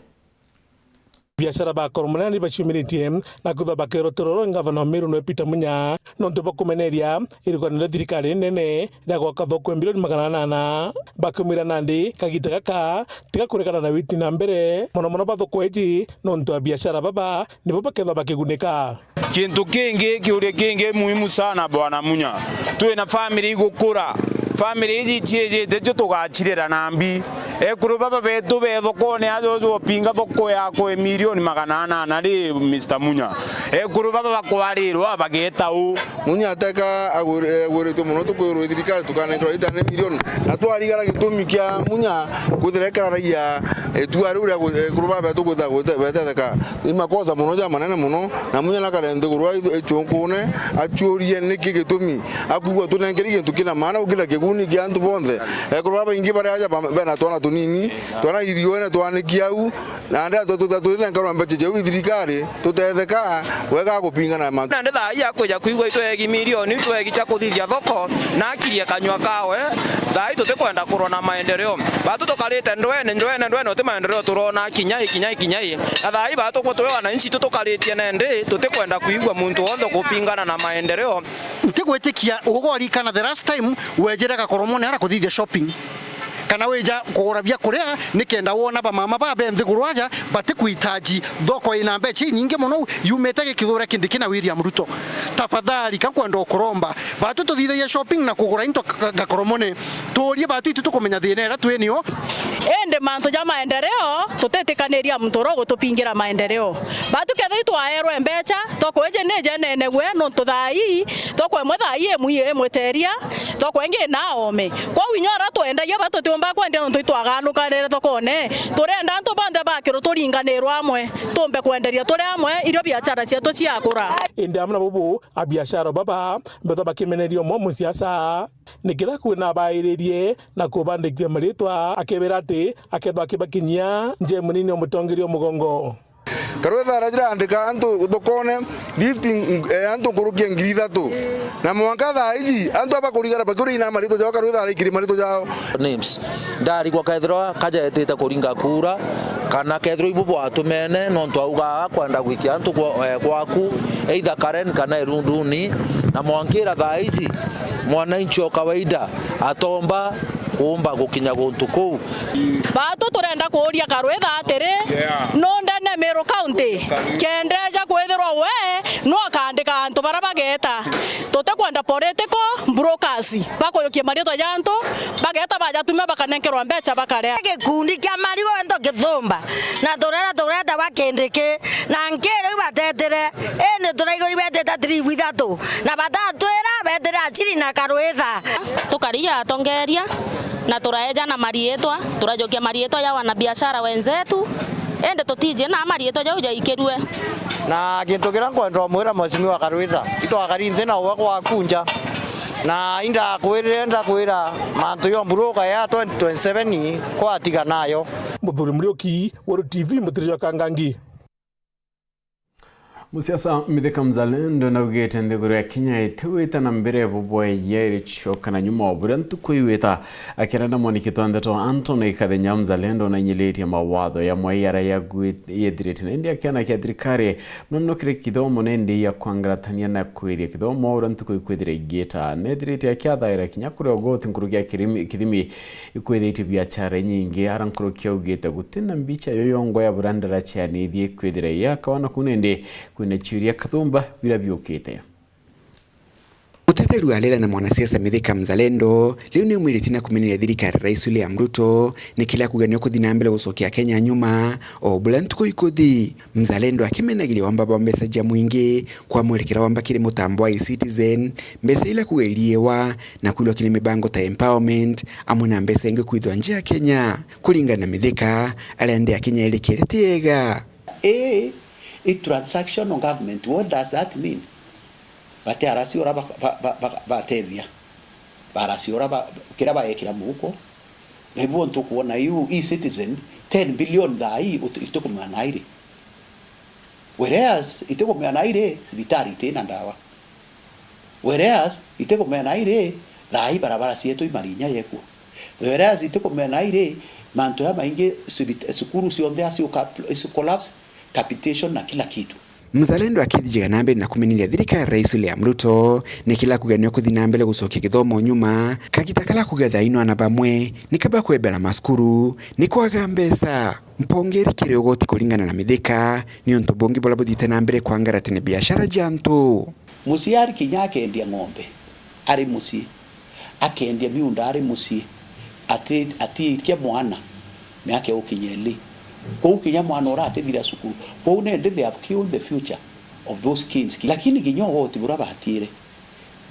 Biashara ba Gakoromone ni baciumiritie na kwithwa bakerwa turoro ngavana wa Meru nwe Peter Munya, nontu bakumeneria irugano ria thirikari nene ria gwaka thoko ya mbirioni magana anana. Bakiumira nandi kagita gaka tiga kurekana na witi na mbere, mono mono ba thoko iji, nontu abiashara baba nibo bakethwa bakigunika. Kintu kingi, kiuria kingi muhimu sana, Bwana Munya. Twina family igukura. Family iji ciijite cio tugacirera na mbi. Ekuru baba betu be thokone aja uju opinga thoko yako e milioni magana anana ri, Mister Munya. Ekuru baba bakwarirwa bageta u. Munya ateka agwir-, agwiritwe mono, tukwirwa i thirikari tukanenkerwa itane milioni. Na twarigara gitumi kia Munya kwithira ekararagia itua riu ria gu-, ekuru baba betu kwithira gute-, betetheka. Ni makosa mono ja manene mono, na Munya nakare nthiguru a ithu-, ichunkune, achurie niki gitumi akwigua tunenkeri gintu kina maana gukira kiguni kia antu bonthe. Ekuru baba baingi baria aja ba-, bena twana Nini, twana irione twaniki au, na nandi antu tutha turi na nkarwa mbecha jau i thirikari, tutetheka wega gupingana na mantu. Nandi thaa ii akwija kwigua itwegi milioni, itwegi cia kuthithia thoko, na akirie kanyua kawe, thaa ii tutikwenda kurwa na maendeleo. Batu tukarite ndwene, ndwene, ndwene, uti maendeleo turona kinya i, kinya i, kinya i. Na thaa ii batu twi wananchi tu tukaritie nandi, tutikwenda kwigua muntu wonthe kupingana na maendeleo. Ntigwitikia ugorikana the last time wejire Gakoromone ara kuthithia shopping. Kana wija kugura bia kuria, nikenda wona bamama ba be nthiguru aja batikuhitaji thoko ina mbecha inyingi mono yumite gikithure kindi kina William Ruto. Tafadhali, ka nkwenda ukuromba, batu tuthithagia shopping na kugura into Ga-, Ga-, Gakoromone, tuurie batu itu tukumenya thina iria twi nio. Indi mantu ja maendeleo, tutitikaniria muntu uria ugutupingira maendeleo. Batu kethira itwaerwe mbecha, thoko iji ni jenene gwe, nontu thaa ii, thoko imwe thaa ii imwi-, imwiteria, thoko ingi ina ome. Kwou inya aria twendagia ba tutiumba kwendia nontu itwaganukanire thokone. Turenda antu bonthe bakirwe turinganirwe amwe, tumbe kwenderia turi amwe, irio biachara cietu ciakura. Indi amwe na bubu, abiashara baba, mbethwa bakimeneria umwe musiasa, nikira kwina abairirie na kubandikia maritwa, akebera ati akethwa akibakinyia nje munini o mutongeria o mugongo. Karwithara jiraandika antu thokone, lifting, eh, antu nkuruki ya ngiri ithatu. Na mwanka thaa iji, antu abakurigara bakiuria ina maritwa jao, Karwithara ikiri maritwa jao. Names. Ndarigwa kethirwa kajetite kuringa kura, kana kethirwa ibu bwatumene, nontu auga akwenda gwikia antu kwa, eh, kwaku, either Karen kana Irunduni, na mwankira thaa iji, mwananchi o kawaida atomba kuumba gukinya guntu kuu. Batu turenda kuuria Karwitha atiri, yeah, nundene Meru County, kendeja kwithirwa we nu akaandika antu baria bageeta. Tutikwenda political brokers bakuyukia mariitwa ja antu, bageeta bajatumia bakanenkerwa mbecha bakaria. Gikundi kia marigu into githumba, na turera tureta ba kindi ki, na nkiri iu batetire, indi turaiguri betite tiribu ithatu, na batatwira betire aciri na Karwitha. Tukaria atongeria, na turaejana mariitwa, turajukia mariitwa ja wanabiashara wenzetu, indi tutiji na mariitwa jau jaikirue. Na gintu kiria nkwenda umwira Mheshimiwa Karwitha, itwakari nthi na uwe gwaku nja, na indakwirire, ndakwira mantu ya mburuka ya twenty twenty-seven kwatiga nayo. Muthuri Muriuki, Weru T V, Mutiri jwa Kangangi. Musiasa Mithika Mzalendo naugite nthiguru ya Kenya itigwita na mbere bubwe yairi coka na nyuma o buria ntuku igwita. Akiaria na mwaniki twa ndeto Anthony Kathenya, Mzalendo nainyiritie mawatho ya mwai aria yagwi-, yithirite na indi akiana kia thirikari munenukire kithomo na indi ya kwangaratania na kwithia kithomo uria ntuku ikwithira igiita. Nethirite akiathaira kinya kuria ugoti nkuruki ya kirimi-, kithimi ikwithitie biachara inyingi, ara nkuruki augite gutina mbicha yoyongwa ya buria ndarachianithie ikwithira yakawa na kuu nindi kwina chiuria kathumba biria biukite. Muteteri wa Raila na mwanasiasa Mithika Mzalendo riu ni umwiritie na kumeneria thirikari Rais William Ruto ni kila kuganio kuthi na mbere gucokia Kenya nyuma o buria ntuku ikuthi. Mzalendo akimenagiria wamba bwa mbeca ja mwingi kwa mwerekera wamba kiri mutambo wa e-Citizen, mbeca ila kugeria wa na kwirwa kiri mibango ta empowerment, amwe na mbeca ingi kwithwa nja ya Kenya. Kuringana na Mithika, aria nthi ya Kenya iri kiri ti ega. Ii i transactional government, what does that mean? Bati araciura ba-, ba-, ba-, ba-, batethia. Baraciura ba-, kira baekira muhuko. Na ibu ntukwona iu e-Citizen, ten billion thaa ii uti-, itikumea nairi. Whereas, itikumea nairi, cibitari itina ndawa. Whereas, itikumea nairi, thaa ii barabara cietu imarinya yekua. Whereas, itikumea nairi, mantu ya maingi, cibit-, cukuru cionthe acio collapse, capitation na kila kitu. Mzalendo akithijaga na mbere na kumeneria thirikari ya Rais William Ruto ni kila kuganio kuthi na mbere gucokia githomo nyuma, kagita kala kugetha ino ana bamwe ni kaba kwebera macukuru ni kwaga mbeca. Mpongeri kiri ugoti kuringana na Mithika ni untu bungi buria buthiite na mbere kwangaratania biashara ja antu. Muciari kinya akendia ng'ombe ari mucii, akendia miunda ari mucii, ati-, atiikia mwana miaka ya ukinya eli. Kwou kinya mwana uratithira cukuru. Kwou nindi they have killed the future of those kids. Lakini kinya ugoti buria batiire,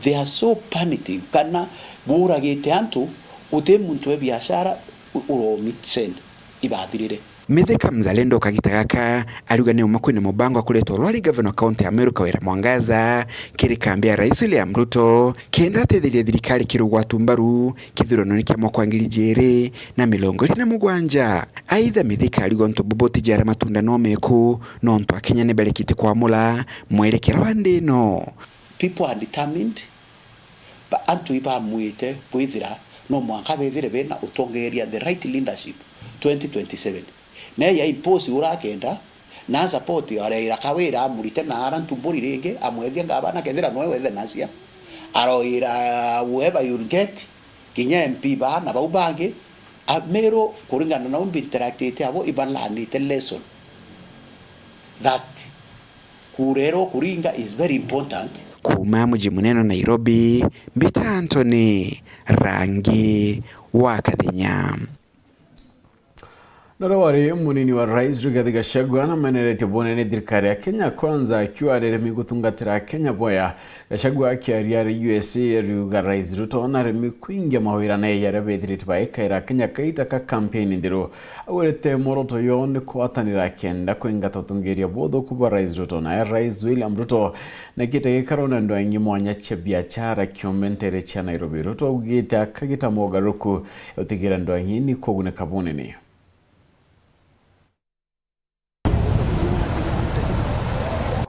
they are so punitive, kana buragite antu, uti muntu e biashara u-, uromi send ibathirire. Mithika Mzalendo kagita gaka ariuga ni uma kwina mubango wa kureta urwari gavana wa kaunti ya Meru Kawira Mwangaza kiri kambi ya Rais William Ruto kenda atetheria thirikari kiri ugwatu mbaru kithuranone kia mwaka wa ngiri ijiri na mirongo iri na mugwanja. Aitha Mithika ariuga untu bubu ti jara matunda no meku, nontu Akenya ni barekite kwamura mwerekera wa nthi ino. People are determined, ba-, antu ibamwite kwithira no mwanka bethire bena utongeria, the right leadership twenty twenty-seven. Ne ya impose urakenda, na support areira Kawira amurite na ara Ntumburi ringi, amwethia ngabana kethira noe wethe nacia. Aroira whoever you'll get, kinya M P baa na bau bangi, a-, Meru kuringana na umbi interactite abo ibalanite lesson that kurerwo kuringa is very important. Kuuma muji munene Nairobi, mbita Anthony Rangi wa Kathenya. Naria wari munini wa Rais Rigathi Gachagua nameneretie bunene thirikari ya Kenya Kwanza akiuga areremi gutungatira Akenya boya. Gachagua akiaria ari U S A ariuga Rais Ruto naremi kwingia mawira na jaria bethirite baikaira Akenya kaita ka kampeni nthiru. Augirite mworoto yo ni kugwatanira akenda kwingata utongeria buthuku bwa Rais Ruto, nae Rais William Ruto nekite gikaro na ndwang'i mwanya cia biachara kiumbe ntere cia Nairobi. Ruto augite akagita mogaruruku utigira ndwang'i ni kugunika bunene.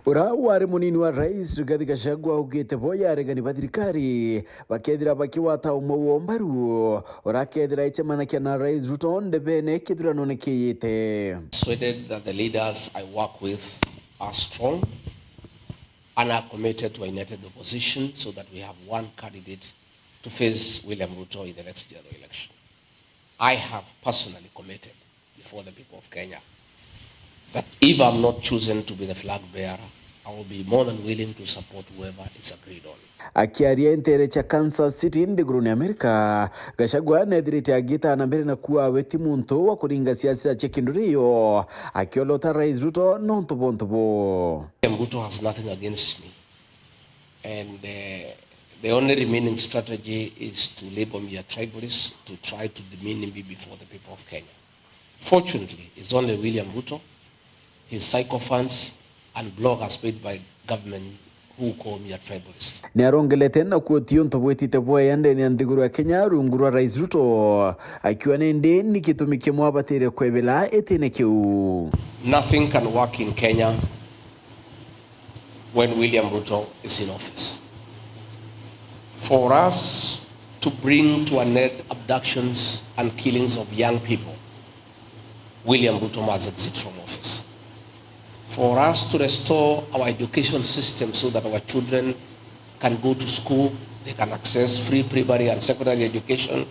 Uria wari munini wa Rais Rigathi Gachagua augite bo aregani ba thirikari bakethira bakigwata umwe wao mbaru, uria akethira aicemanakia na Rais Ruto ndebene kithuranone kiijite. Persuaded that the leaders I work with are strong and are committed to a united opposition so that we have one candidate to face William Ruto in the next general election. I have personally committed before the people of Kenya that if I'm not chosen to be the flag bearer, I will be more than willing to support whoever is agreed on. Akiaria ntere cia Kansas City nthigurune ya Amerika, Gachagua nethirite agita na mbere na kuuga we ti muntu wa kuringa siasa cia kindurio, akiolota Rais Ruto nontu bwa untu buu. William Ruto has nothing against me. And, uh, the only remaining strategy is to label me a tribalist, to try to demean me before the people of Kenya. Fortunately, it's only William Ruto, his sycophants, and bloggers paid by government who call me a tribalist. Niarongelete na kuotia untu bwitite bwaya ndene ya nthiguru ya Kenya rungu rwa Rais Ruto, akiuga nindi ni gitumi kimwe abatire kwebela itine kiu. Nothing can work in Kenya when William Ruto is in office. For us to bring to an end abductions and killings of young people, William Ruto must exit from office. For us to restore our education system so that our children can go to school, they can access free primary and secondary education,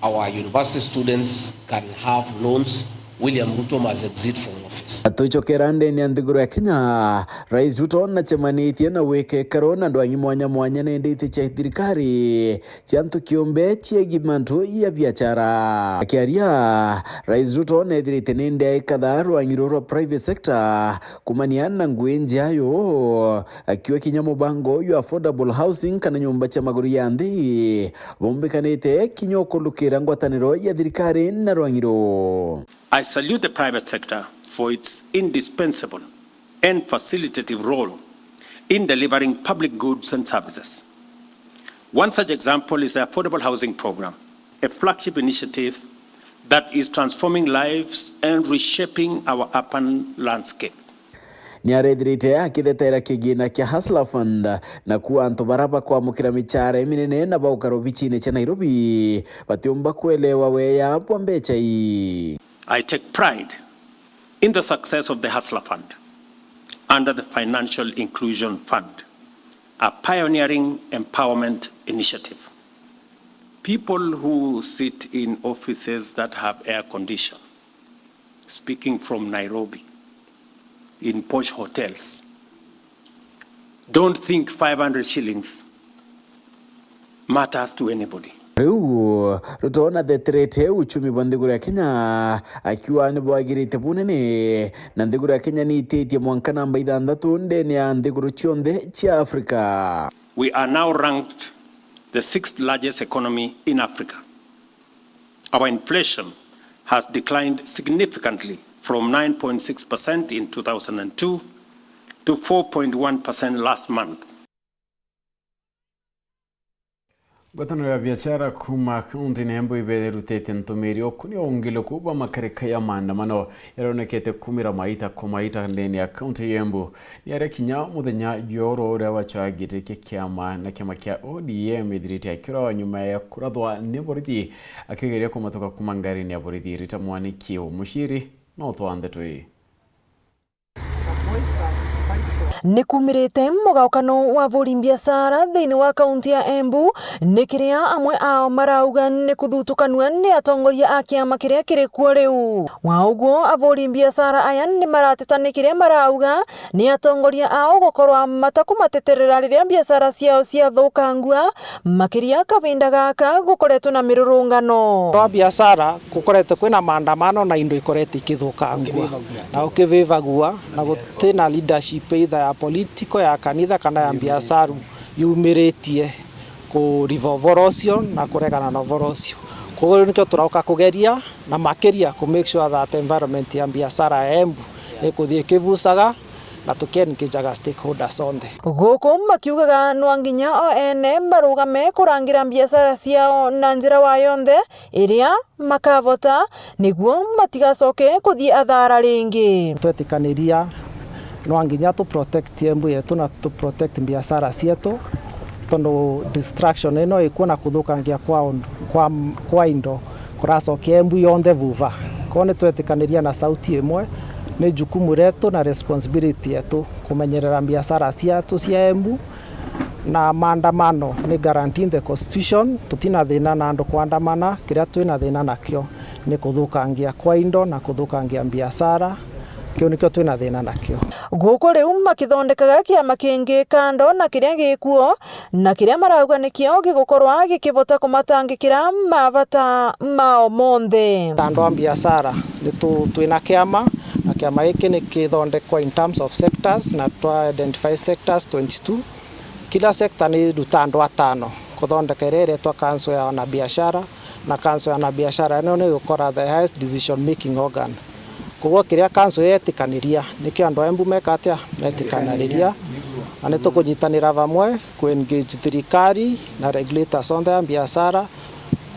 our university students can have loans, William Ruto must exit from office. Tucokera ndene ya nthiguru ya Kenya, Rais Ruto nacemanitie na gwika ikaro na ndwang'i mwanya mwanya na indi iti cia thirikari cia antu kiumbe ciegi mantu ya biachara. Akiaria, Rais Ruto nethirite nindi aikatha rwang'i ruru rwa private sector kumania na ngui njiayo, akiuga kinya mubango uyu affordable housing kana nyumba cia maguru ya nthi bumbikanite kinya ukulukira ngwataniro ya thirikari na rwang'i ruu. I salute the private sector for its indispensable and facilitative role in delivering public goods and services. One such example is the Affordable Housing Program, a flagship initiative that is transforming lives and reshaping our urban landscape. Niarethirite akithetera kigina kia Hustler Fund, na kuuga antu bara bakwamukira michara iminene na baukara obichine cia Nairobi batiumba kwelewa weya bwa mbecha ii. I take pride in the success of the Hustler Fund under the Financial Inclusion Fund, a pioneering empowerment initiative. People who sit in offices that have air condition, speaking from Nairobi, in posh hotels, don't think five hundred shillings matters to anybody. Riu Ruto natheterete uchumi bwa nthiguru ya Kenya, akiuga ni bwagirite bunene, na nthiguru ya Kenya niititie mwanka namba ithanthatu ndene ya nthiguru cionthe cia Africa. We are now ranked the sixth largest economy in Africa. Our inflation has declined significantly from nine point six percent in two thousand and two to four point one percent last month. Ngwataniro ya biashara kuuma kaunti ya Embu iberutite ntumiri ukunia ungiliku bwa makarika ya maandamano yaronekete kumira maita kwa maita ndene ya kaunti ya Embu. Ni aria kinya muthenya jwa oro uria wacwaa giti kia kiama na kiama kia O D M ithirite akirwa nyuma ya kurathwa ni borithi akigeria kumatuka kuma ngarine ya borithi. Rita Mwaniki Umuciri no utwaa ndeto ii. Ni kumirite mugaukano wa buri biashara thiini wa kaunti ya Embu, ni kiria amwe ao marauga ni kuthutukanua ni atongoria a kiama kiria kiri kuo riu. Wa uguo, aburi biashara aya ni marateta ni kiria marauga ni atongoria ao gukorwa matakumateterera riria biashara ciao ciathukangua, makiria kavinda gaka gukoretwe na mirurungano. Twa biashara gukoretwe kwina maandamano na indo ikoretwe ikithukangua na ukivivagua, na gutina leadership either ya political, ya kanitha kana ya biashara yumiritie kuriva uvoro ucio na kuregana na uvoro ucio. Koguo nikio turauka kugeria na makiria ku make sure that environment ya biashara ya Embu ikuthii ikivucaga na tukiengageaga stakeholders onthe. Guku makiugaga nwa nginya o ene marugame kurangira biashara ciao na njira wa yonthe iria makavota, niguo matigacoke kuthii athara ringi. Twetikaniria nwa nginya tu protect Embu yetu na tu protect biashara cietu, tondu destruction ino ikuo na kuthukangia kwa, kwa, kwa indo kuracokia Embu yonthe vuva. Koguo ni twetikaniria na sauti imwe, ni jukumu rietu na responsibility yetu kumenyerera biashara cietu cia Embu, na maandamano ni guarantee in the constitution. Tutina thina na andu kuandamana, kiria twina thina nakio ni kuthukangia kwa indo na kuthukangia biashara. Kiu nikio twina thina nakio. Guku riu makithondekaga kiama kingi kando na kiria gikuo, na kiria marauga nikio gigukorwa gikivota kumatangikira mabata mao monthe. Ta andu a biashara, ni tu-, twina kiama, na kiama giki ni kithondekwa in terms of sectors, na twa identify sectors twenty-two. Kila sector ni iruta andu atano kuthondeka iria iretwa council ya wanabiashara, na council ya wanabiashara ino ni gukora the highest decision making organ. Koguo kiria council yetikaniria, nikio andu a Embu meka atia? Metikanariria. Na ni tukunyitanira vamwe ku engage thirikari na regulators onthe a biashara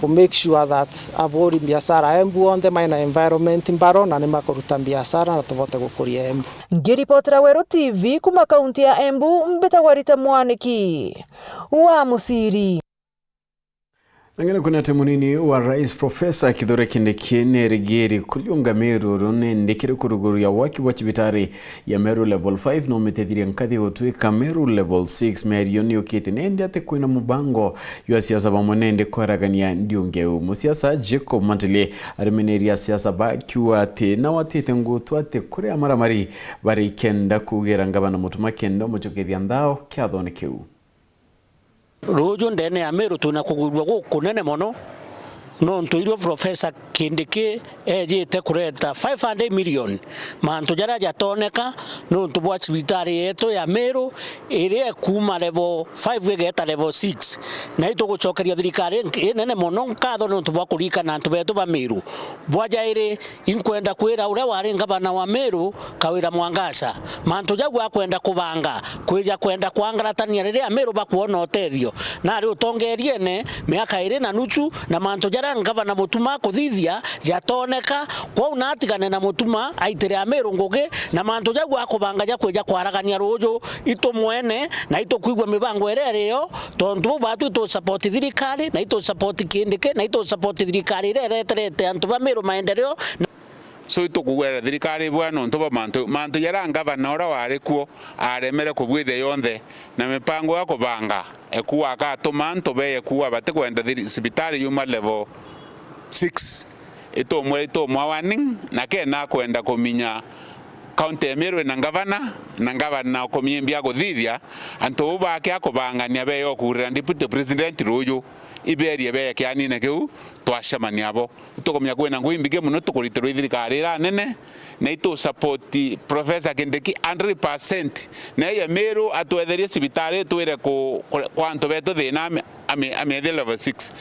ku make sure that aburi biashara a Embu onthe maina environment mbaro na ni makuruta biashara na tuvote gukuria Embu. Ngiripotera Weru T V kuma kaunti ya Embu, mbitagwa Rita Mwaniki wa Musiri. Nang'ana kwina ati munini wa rais Professor Kithure Kindiki ni erigiri kuriunga Meru uru nindi kiri kuruguria waki bwa cibitari ya Meru Level five no mitethirie nkathi gutwika Meru Level six. Meru ni yukite nindi ati kwina mubango jwa siasa bamwe nindi kwaragania ndiunge u. Musiasa Jacob Matili arimeneria siasa bakiuga ati nawatite ngutu ati kuri amaramari bari kenda kugira ngavana Mutuma kenda umucukithia nthao kiathone kiu. Ruuju ndene ya Meru twina kugwirua gukunene mono, nontu irio Professor Kindiki ejite kureta five hundred million, mantu jaria jatoneka nontu bwa cibitari yetu ya Meru iria ikuuma level five igeta level six. Na itugucokeria thirikari inene mono nkatho nontu bwa kuririkana antu betu ba Meru. Bwa jairi, inkwenda kwira uria wari ngavana wa Meru, Kawira Mwangaza, mantu jau akwenda kubanga, kwija kwenda kwangaratania riria Ameru bakwona utethio. Nari utongeriene miaka iri na nusu, na mantu jaria ngavana Mutuma akuthithia jatoneka, kwou na atigane na Mutuma, aitire Ameru ngugi, na mantu jau akubanga ja kwija kwaragania ruuju, itumwene, na itukwigua mibango iria iriyo, tontu bau batu itu support thirikari, na itu support Kindiki, na itu support thirikari iria ireterete antu ba Meru maendeleo. So, itukugwera thirikari bwa nontu bwa mantu, mantu jaria ngavana uria wari kuo aremere kubwithia yonthe, na mipango ya kubanga, ekuu agatuma antu beye kuuga batikwenda thiri-, cibitari yuma level six. Itumwe, itumwa warning, na kena akwenda kuminya county ya Meru ina ngavana, na ngavana kumia imbi aguthithia, antu bau bake akubangania beye ukuurira deputy president ruuju, iberie beye kianine kiu, twacemania abo. Itukumenya kwina ngui mbingi mono tukuritirwa i thirikari iria nene, na itu support Professor Kindiki hundred percent. Na iya Meru atwetherie cibitari itwire ku, ku, kwa antu betu thina ami-, ami-, amiethie level six.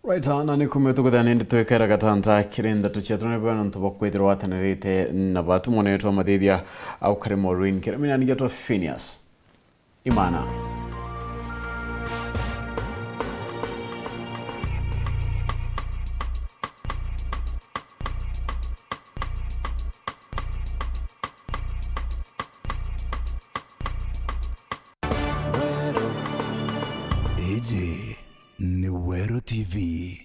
Right, ah, na ni kumwe tukuthea ni nditwikera gatanta kiri ndeto cietu ni bwena ntu bwa kwithirwa watanirite na batu mwana wetu wa mathithia au kari Maureen kiri mina nigitwa Phineas Imana. Iji ni Weru T V.